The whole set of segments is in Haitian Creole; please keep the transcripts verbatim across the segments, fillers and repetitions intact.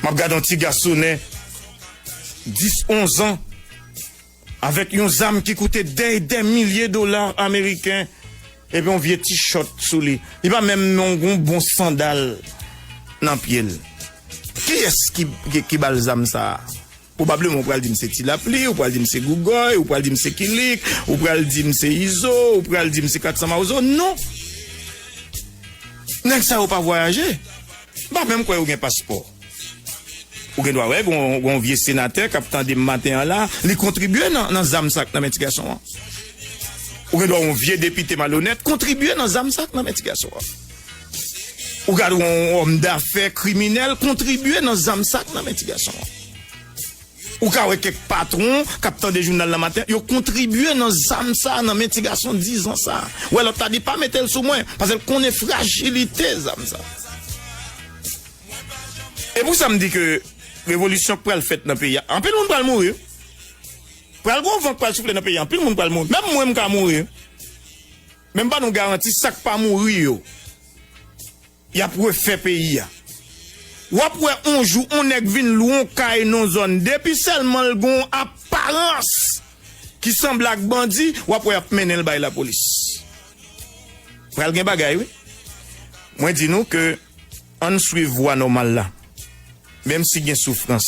M ap gade yon ti gasonnen dis, onz an, avèk yon zam ki koute dè e dè milye dola ameriken, epi yon vye tichòt sou li. Li pa menm yon, yon bon sandal nan pye l. Kiyès ki, ki, ki ba l zam sa a? Pwobableman, ou pral di m se Ti Lapli, ou pral di m se Gougòy, ou pral di m se Kilik, ou pral di m se Izo, ou pral di m se Katsan Mawozo. Non! Nèg sa yo pa vwayaje. M pa menm kwè yo gen paspò. Ou gen dwa wè, gon, gon vye senatè k ap tande m maten an la, li kontribye nan, nan zam sa k nan men ti gason an. Ou gen dwa yon vye depite malonèt kontribye nan zam sa k nan men ti gason an. Ou gade yon òm dafè kriminèl kontribye nan zam sa k nan men ti gason an. Ou ka wè kèk patwon k ap tande jounal nan maten, yo kontribye nan zam sa nan men ti gason diz an sa. Wè lòt la di pa mete l sou mwen, paske l konnen frajilite zam sa. E pou sa m di ke revolisyon k pral fèt nan peyi a, anpil moun pral mouri. Pral gon van k pral soufle nan peyi a, anpil moun pral mouri. Menm mwen m ka mouri. Men m ba nou garanti sa k pa mouri yo. Y ap refè peyi a. W ap wè on jou on nèg vin lwe on kay nan zòn, depi sèlman l gon aparans ki sanble ak bandi, w ap wè y ap mennen l bay lapolis. Pral gen bagay wi. Mwen di nou ke ann swiv vwa nòmal la. Menm si gen soufrans,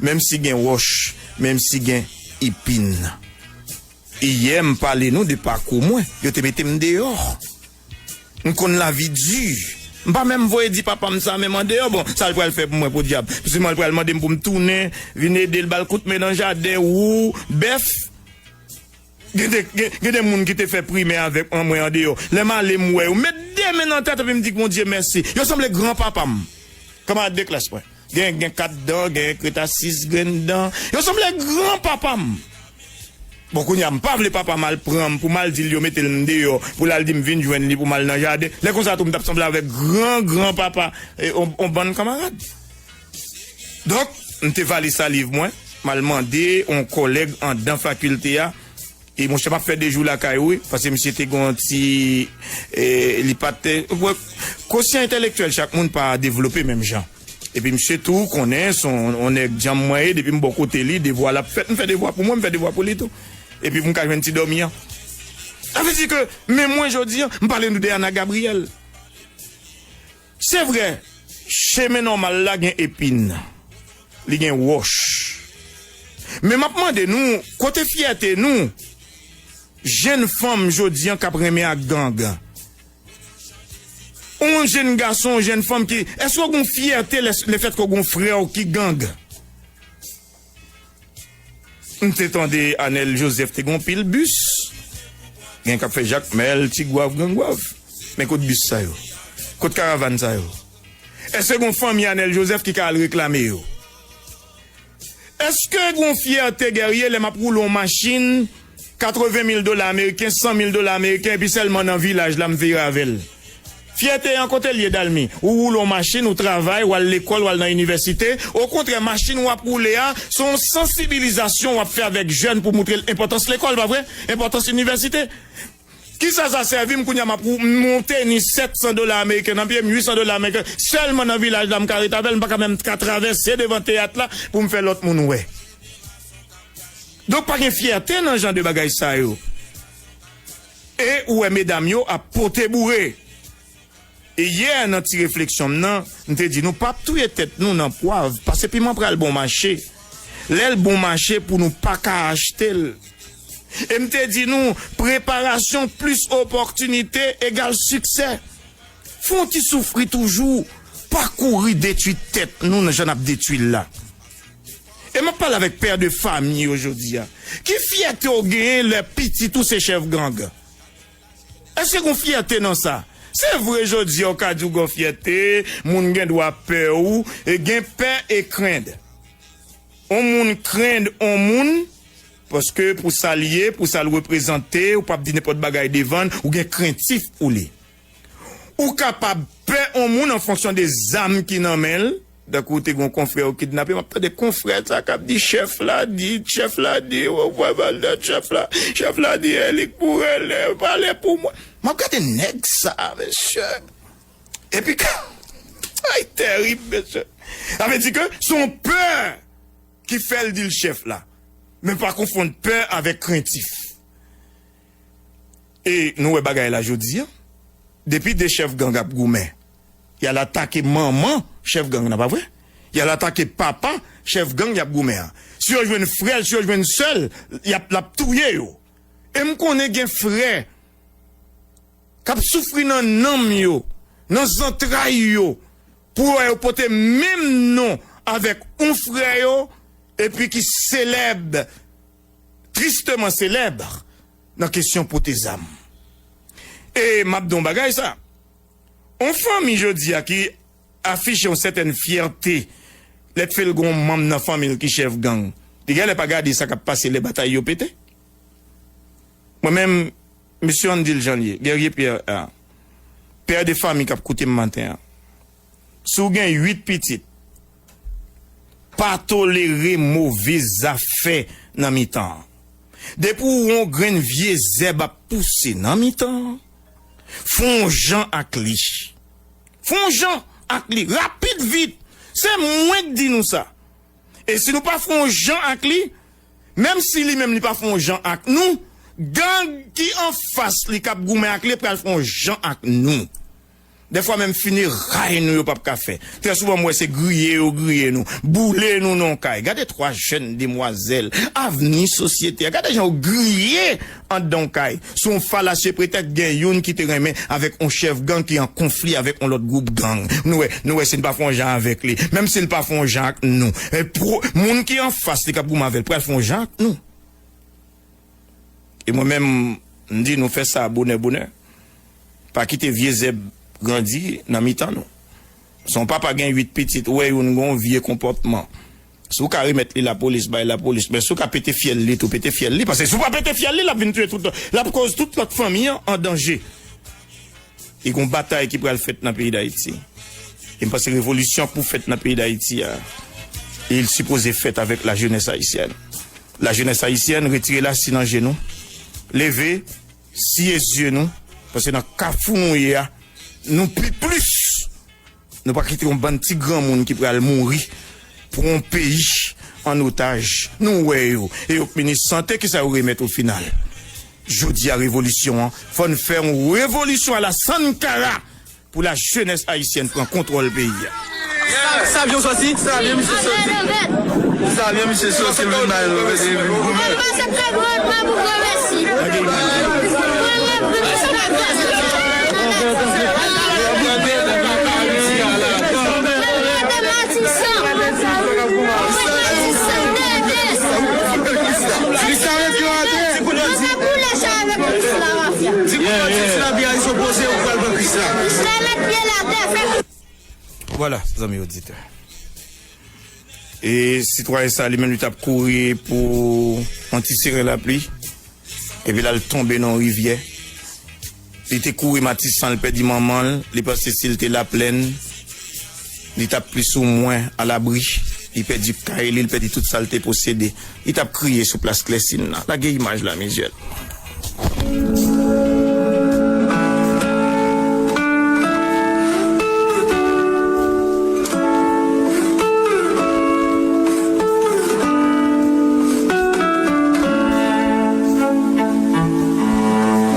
menm si gen wòch, menm si gen ipin. Iyè m pale nou de pakou mwen, yo te mete m deyò. M konn lavi di. M pa menm voye di papa m sa menm andeyò. Bon, sa l pral fè pou mwen podyab? Siman l pral mande m pou m tounen, vin ede l ba l kout men nan jaden, wou, bèf. Gen de, gen, gen de moun ki te fè primè avèk mwen andeyò. Lè m ale m wè yo, m met de men nan tèt epi m di Bondye mèsi. Yo sanble granpapa m. Kanmarad de klas mwen. Gen, gen kat dan, gen kreta sis grenn dan. Yo sanble granpapa m. Bon, kounye a, m pa vle papa m al pran m pou m al di l yo mete l m deyò, pou l al di m vin jwenn li pou m al nan jaden. Lè konsa tou, m t ap sanble avèk gran, gran papa, e, on, on bann kanmarad. Donk, m te vale saliv mwen, m al mande on kòlèg anndan fakilte a, e monchè, m ap fè de jou lakay ou, wi, paske misye te gen yon ti, e, li pa te, wè, kosyan entèlektyèl chak moun pa devlope menm jan. Epi misye tou konnen se yon, yon nèg djanm mwen ye, depi m bò kote li, devwa l ap fèt, m fè devwa pou mwen, m fè devwa pou li tou. Epi pou m ka jwenn ti dòmi an. Sa vle di ke, men mwen jodi an, m pale nou de Ana Gabriel. Se vre, chemen nòmal la gen epin, li gen wòch. Men m ap mande nou, kote fyète nou, jenn fanm jodi an k ap renmen ak gang? Yon jenn gason, yon jenn fanm ki, èske w gen fyète lè, lefètke w gen yon frè w ki gang? M te tande Anèl Jozèf te gen yon pil bis. Gen k ap fè Jakmèl, Tigwav, Grangwav. Men kot bis sa yo? Kot karavàn sa yo? Èske gen yon fanmi Anèl Jozèf ki ka al reklame yo? Èske gen yon fyète, Guerrier, lè m ap woule yon machin, katreven mil dola ameriken, san mil dola ameriken, epi sèlman nan vilaj la m vire avè l? Fyète an kote l ye, Dalmi? Ou woule yon machin, ou travay, w al lekòl, w al nan inivèsite. Okontrè, machin w ap woule a, se yon sansibilizasyon w ap fè avèk jèn pou moutre l enpòtans lekòl, pa vre? Enpòtans inivèsite. Kisa sa sèvi m kounye a m ap wou-, m yon tenis sèt san dola ameriken nan pye m, uit san dola ameriken, sèlman nan vilaj la m ka ret avè l, m pa ka menm ka travèse devan teyat la pou m fè lòt moun wè. Donk pa gen fyète nan jan de bagay sa yo. E ou wè medam yo ap pote boure. E yè nan ti refleksyon m nan, m te di nou p ap touye tèt nou nan pwav, paske piman pral bon mache. Lè l bon mache pou nou pa ka achte l. E m te di nou, preparasyon plis opòtinite egal siksè. Fè yon ti soufri toujou, pa kouri detwi tèt nou nan jan n ap detwi l la. E m ap pale avèk pè de fanmi yo jodi a. Ki fyète w genyen lè pitit ou se chèf gang? Èske gen yon fyète nan sa? Se vre, jodi a, w ka di w gen yon fyète, moun gen dwa pè ou, e gen pè e krend. On moun krend on moun, paske pou sa l ye, pou sa l reprezante, ou p ap di nenpòt bagay devan l, ou gen krentif pou li. Ou kapab pè on moun an fonksyon de zam ki nan men l. Tankou te gen yon konfrè yo kidnape, m ap tande konfrè sa k ap di chèf la di, chèf la di, ou wè baldad chèf la, chèf la di, e li k pou rele, pale pou mwen. M ap gade nèg sa, mesye. Epi ka, Ay, tèrib, mesye. Sa vle di ke se yon pè ki fè l di l chèf la. Men pa konfonn pè avèk krentif. E nou wè bagay la jodi a. Depi de chèf gang ap goumen, y al atake manman chèf gang nan, pa vre? Y al atake papa chèf gang y ap goumen an. Si yo jwenn frè l, si yo jwenn sè l, y ap, l ap touye yo. E m konnen gen frè k ap soufri nan nanm yo, nan zantray yo, pou wè yo pote menm non avèk yon frè yo, epi ki selèb, tristeman selèb, nan kesyon pote zam. E m ap di w yon bagay sa, yon fanmi jodi a ki afiche yon sètèn fyète, lè t fè l gen yon manm nan fanmi l ki chèf gang, li genlè pa gade sa k ap pase lè batay yo pete. Mwen menm, mesye Andy l jan l ye, Guerrier Pierre a, pè de fanmi k ap koute m maten an, si w gen uit pitit, pa tolere move zafè nan mitan an. Depi w wè yon grenn vye zèb ap pouse nan mitan an, fè yon jan ak li. Fè yon jan ak li, rapid, vit. Se mwen k di nou sa. E si nou pa fè yon jan ak li, menm si li menm li pa fè yon jan ak nou, gang ki anfas li k ap goumen ak li pral fè yon jan ak nou. Dèfwa menm fineray nou yo p ap ka fè. Trè souvan m wè se griye yo griye nou, boule nou nan yon kay. Gade twa jèn demwazèl, avni sosyete a. Gade jan yo griye anndan yon kay. Sou yon falasye pretèks gen youn ki te renmen avèk yon chèf gang ki an konfli avèk yon lòt gwoup gang. Nou wè, nou wè si n pa fè yon jan avèk li, menm si l pa fè yon jan ak nou. E pou moun ki anfas li k ap goumen avè l pral fè yon jan ak nou. E mwen menm, m di nou fè sa bonè bonè. Pa kite vye zèb grandi nan mitan nou. Si yon papa gen uit pitit, ou wè youn gen yon vye konpòtman. Si w ka remèt li lapolis, bay lapolis. Men si w ka pete fyèl li tou, pete fyèl li. Paske si w pa pete fyèl li, l ap vin touye tout, l ap koz tout lòt fanmi an an danje. E gon batay ki pral fèt nan peyi Dayiti. E m panse revolisyon k pou fèt nan peyi Dayiti a, li sipoze fèt avèk lajenès ayisyèn. Lajenès ayisyèn, retire lasi nan je nou. Leve, siye zye nou. Paske nan kafou nou ye a, nou pi plis. Nou pa kite yon bann ti granmoun ki pral mouri pou yon peyi an otaj. Nou wè yo. E yo k minis sante, kisa yo remèt o final? Jodi a, revolisyon an, fò n fè yon revolisyon a la Sankara pou lajenès ayisyèn pran kontwòl peyi a. Sa byen w sòti? Sa byen misye sòti. Sa byen misye sòti, l vin bay nou, l vin goumen. Sa rete yo ate. Di kou yo di si lavi a izopoze ou pral pran Kris la. Vwala, zanmi oditè. E sitwayen sa li menm li t ap kouri pou yon ti seren lapli. Epi la l tonbe nan yon rivyè. Li te kouri Matisan, li pèdi manman l, li panse si l te Laplèn, li t ap plis ou mwen alabri. Li pèdi kay li, li pèdi tout sa l te posede. Li t ap kriye sou plas Klèsin nan. Lage imaj la, Mizyèl.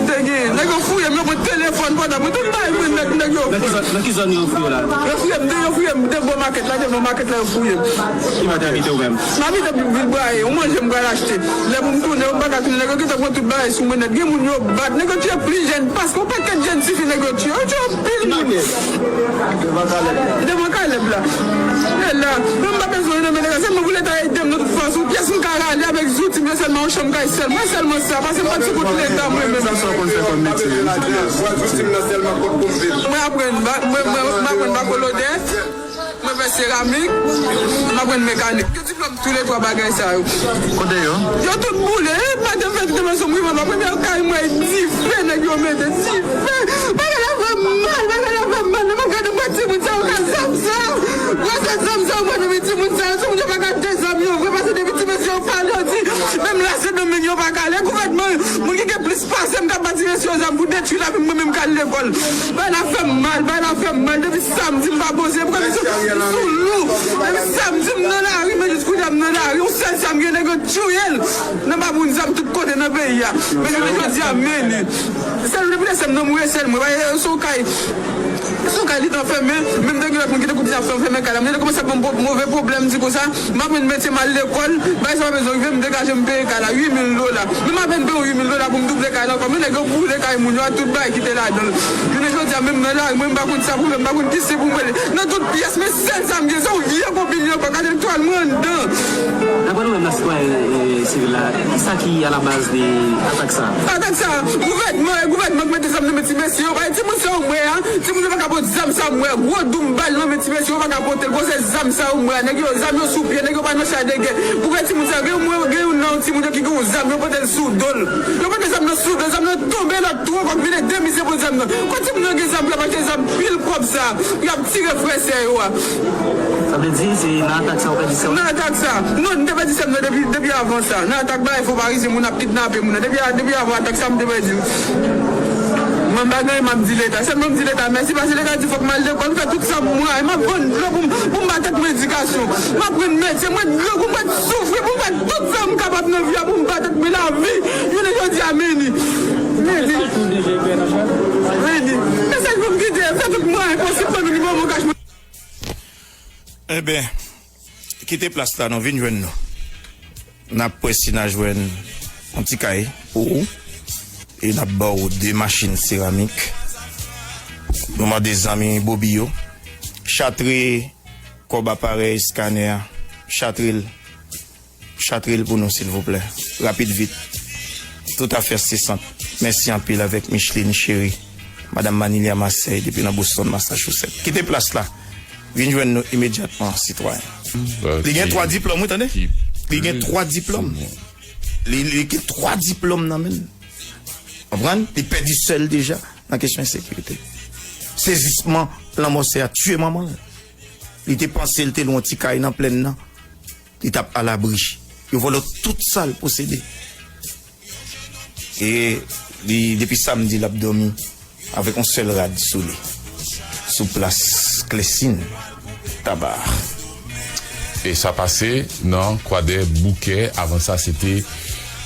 Te gen, nèg yo fouye m, yo pran telefòn, pòtab mwen, tout bagay mwen, nèg, nèg yo. Nan ki zòn, nan ki zòn yo fouye w la? Yo fouye m, de, yo fouye m, de bò makèt la, de bò makèt la, yo fouye m. Ki kote w abite ou menm? M abite Vilbraye, yon manje m pral achte. Lè pou m tounen, yo m pa ka tounen, nèg yo gentan pran tout bagay sou mwen nèt. Gen moun yo bat, nèg yo tiye plis jèn, paske yon pakèt jèn tifi nèg yo tiye. Yo tiye anpil moun. Devan Kalèb la. E la, mwen m pa bezwen nan men nèg la, sèlman pou Leta ede m nan tout fason. Pyès m ka rale avèk zouti m yo sèlman, yon chanm kay sèl. Mwen sèlman sa, paske m pa t sou kont Leta mwen menm. Sa sa w konn fè kòm metye? Mwen aprann ba-, mwen, mwen, mwen aprann bakolodè, mwen fè seramik, mwen aprann mekanik. Gen diplòm tou le twa bagay sa yo. Kote yo? Yo tout boule. Maten fè tout demen sonm rive anba premye kay mwen dife nèg yo mete dife. Bagay la fè m mal, bagay la fè m mal. Lè m ap gade m wè timoun sa yo ka zam sa. Gwosè zam sa yo pran depi timoun sa yo. Timoun yo pa ka de zam yo vre paske depi ti mesye yo pale yo di Menm la se nan men yo pa k ale. Gouvènman, moun ki gen plis pase m k ap ba ti mesye yo zam pou detwi lavi m, mwen menm k al lekòl. Bagay la fè m mal, bagay la fè m mal. Depi samdi m pa poze, m konn sou lou. Depi samdi m nan lari, men jis kounye a m nan lari. Yon sèl sa m gen, nèg yo touye l. Nan ba moun zam tout kote nan peyi a. Men jounen jodi a, men li. Sèl depi de sèm nan, m reyèl mwen. Bagay yo sou kay. Sou kay li t anfèmen, menm de gen lòt moun ki te koute ap fè anfèmen kay la. Mwen te kòmanse ap ban m pwòp move pwoblèm, di konsa, m aprann metye, m al lekòl, bagay sa pa bezwen rive, m degaje m peye kay la, uit mil dola. Menm apèn peye yon uit mil dola pou m double kay la ankò, men nèg yo boule kay moun yo ak tout bagay ki te ladan l. Jounen jodi a, menm nan lari, mwen m pa konn sa pou m fè, m pa konn kiyès pou m rele. Nan tout pyès, men sèl sa m gen, se yon vye konbini ankò, gade m twal mwen anndan. Daprè nou menm nan sitwayen, e, sivil la, kisa ki alabaz de atak sa a? Atak sa a, gouvènman, e gouvènman k mete zam nan men ti mesye yo, paske timoun sa yo m wè a, timoun yo pa ka pote zam sa m wè, gwo doum bal nan men ti mesye yo pa ka pote l, gwo se zam sa yo m wè a, nèg yo, zam yo sou pye, nèg yo pa nan cha de gè. Ou wè timoun sa yo, gen yon, gen youn nan timoun yo ki gen yon zam, yo pote l sou do l. Yo pote zam nan sou do l, zam nan tonbe lòt twou ankò, vide de misye pran zam nan. Kot timoun yo gen zam pou y ap achte zam pil kòb sa, pou y ap tire frè sè yo a? Sa vle di, se nan atak sa ou pèdi sè w? Nan atak sa. Non, m te pèdi sè m nan depi, depi avan sa. Nan atak bagay fo parizyen, moun ap kidnape moun nan. Depi, depi avan atak sa, m te pèdi l. Mwen m pa gen anyen m ap di Leta. Sèlman m di Leta mèsi, paske Leta di fòk m al lekòl, m fè tout sa m mwen, m ap vann dlo pou m, pou m ba tèt mwen edikasyon. M ap pran metye, mwen dlo pou m pa t soufri, pou m fè tout sa m kapab nan vi a, pou m ba tèt mwen lavi. Jounen jodi a, men li. Men li. Men li. Mesaj pou m kite, fè tout mwayen posib pou nou li ban mwen kach mwen. Enben, kite plas la, nou vin jwenn nou. N ap wè si n a jwenn yon ti kay pou ou. E n ap ba w de machin seramik. Nou mande zanmi Bobi yo chatre kòb aparèy eskanè a. Chatre l. Chatre l pou nou, silvouplè. Rapid vit. Tout afè se sant. Mèsi anpil avèk Micheline Chéry, Madam Manilia Marseille, depi nan Boston, Massachusetts. Kite plas la. Vin jwenn nou imedyatman, sitwayen. Li gen twa diplòm, wi, tande. Li gen twa diplòm. Li, li gen twa diplòm nan men l. Konprann? Li pèdi sè l deja nan kesyon ensekirite. Sezisman, lanmò sè a tiye manman l. Li te panse l te lwen yon ti kay nan plèn nan. Li t ap alabri. Yo vòlò tout sa l posede. E li, depi samdi, l ap dòmi avèk yon sèl rad sou li, sou plas Klèsin Tabar. E sa pase nan Kwadèboukè, avan sa, se te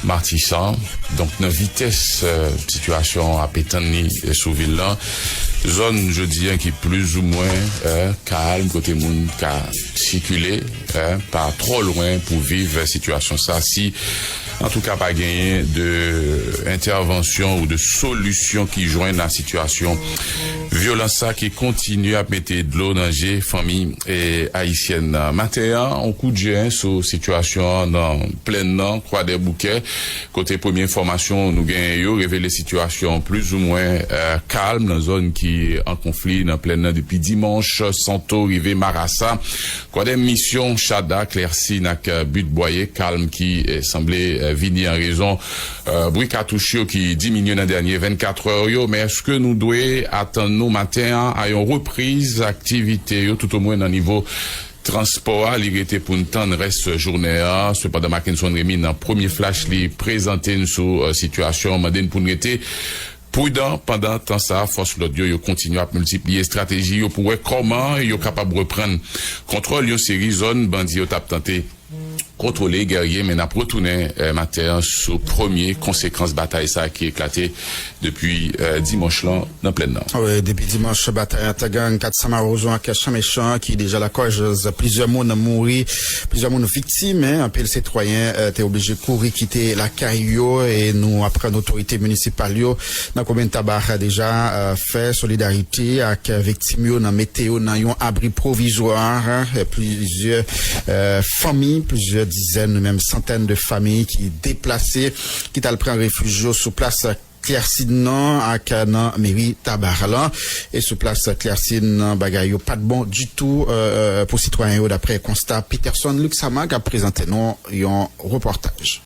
Matisan. Donk, nan vitès, eh, sitiyasyon an ap etann li, eh, sou vil lan, zòn jodi a ki plizoumwen, eh, kalm, kote moun ka sikile, eh, pa twò lwen pou viv, eh, sitiyasyon sa. Si, antouka, pa genyen de entèvansyon ou de solisyon ki jwenn a sitiyasyon vyolans sa ki kontinye ap mete dlo nan je fanmi, eh, ayisyèn nan. Maten an, on kout je sou sitiyasyon an nan plèn nan, Kwadèboukè, kote premye enfòmasyon nou genyen yo revele sitiyasyon plizoumwen, eh, kalm nan zòn ki an konfli nan plèn nan depi dimanch, Santo rive Marasa. Kwadèmisyon, Chada, Klèsin ak, eh, Bit Bwaye, kalm ki, eh, sanble, eh, vini an rezon, eh, bri katouch yo ki diminye nan dènye vennkat è yo. Men èske nou dwe atann nou maten an a yon repriz aktivite yo, toutomwen nan nivo transpò a? Li rete pou n tann rès jounen an. Sepandan, Mackenson Remy, nan premye flach li prezante n sou, eh, sitiyasyon an, mande n pou n rete pridan pandan tan sa a. Fòs lòd yo, yo kontinye ap miltipliye estrateji yo pou wè kòman yo kapab reprann kontwòl yon seri zòn bandi yo t ap tante kontwole, Guerrier, men n ap retounen, eh, maten an sou premye konsekans batay sa a ki eklate depi, eh, dimanch lan nan plèn nan. Wi, depi dimanch, batay ant gang Kat San Mawozo ak Chan Mechan ki deja lakòz plizyè moun mouri, plizyè moun viktim, en, anpil sitwayen, eh, te oblije kouri kite lakay yo, e nou aprann otorite minisipal yo nan komin Taba deja, eh, fè solidarite ak viktim yo nan mete yo nan yon abri pwovizwa, eh, plizyè, eh, fanmi, plizyè dizèn, menm santèn de fanmi ki deplase, ki t al pran refij yo sou plas Klèsin nan ak nan meri Taba lan. E sou plas Klèsin nan, bagay yo pa t bon ditou, eh, eh, pou sitwayen yo, daprè konsta Peterson Luxama k ap prezante nou yon repòtaj.